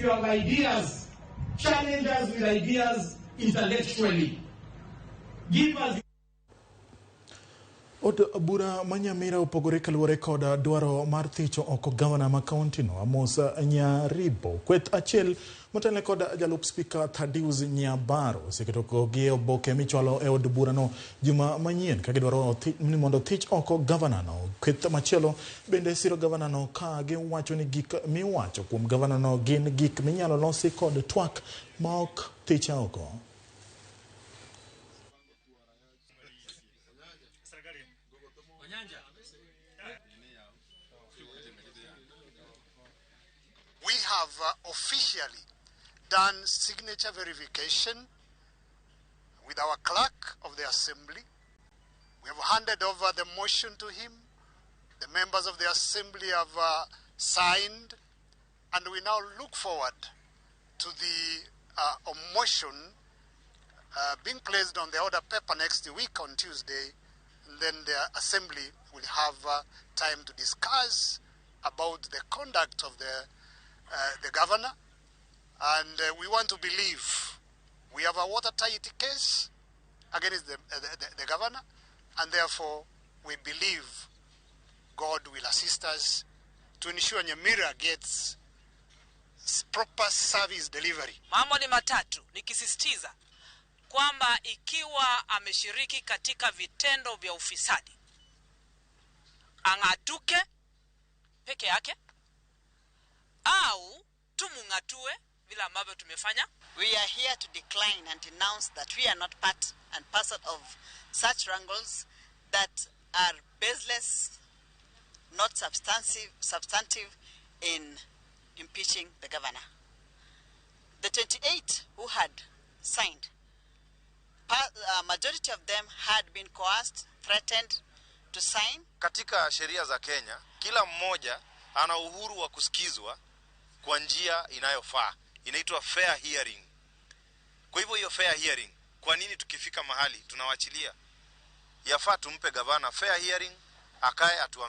If you have ideas, challenge us with ideas intellectually. Give us Od bura ma Nyamira opogore kaluwore kod dwaro mar thicho oko gavana ma kaunti no Amos Nyaribo. Kweth achiel motelne kod jalup spika Thaddeus Nyabaro oseketo kogi e oboke michwalo e od burano juma manyien ka gidwaro ni mondo thich oko gavana no. Kweth machielo bende siro gavana no ka giwacho ni gik miwacho kuom gavana no gin gik minyalo losi kod twak ma ok thiche oko. We have officially done signature verification with our clerk of the assembly. We have handed over the motion to him. The members of the assembly have signed, and we now look forward to the motion being placed on the order paper next week on Tuesday. And then the assembly will have time to discuss about the conduct of the governor. And we want to believe we have a watertight case against the governor, and therefore we believe God will assist us to ensure Nyamira gets proper service delivery. Mambo ni matatu, nikisisitiza kwamba ikiwa ameshiriki katika vitendo vya ufisadi, ang'atuke peke yake au tumung'atue vile ambavyo tumefanya. We are here to decline and denounce that we are not part and parcel of such wrangles that are baseless, not substantive in impeaching the governor. The 28 who had signed, majority of them had been coerced, threatened to sign. Katika sheria za Kenya, kila mmoja ana uhuru wa kusikizwa kwa njia inayofaa. Inaitwa fair hearing. Kwa hivyo hiyo fair hearing, kwa nini tukifika mahali tunawachilia? Yafaa tumpe gavana fair hearing, akae atuambie.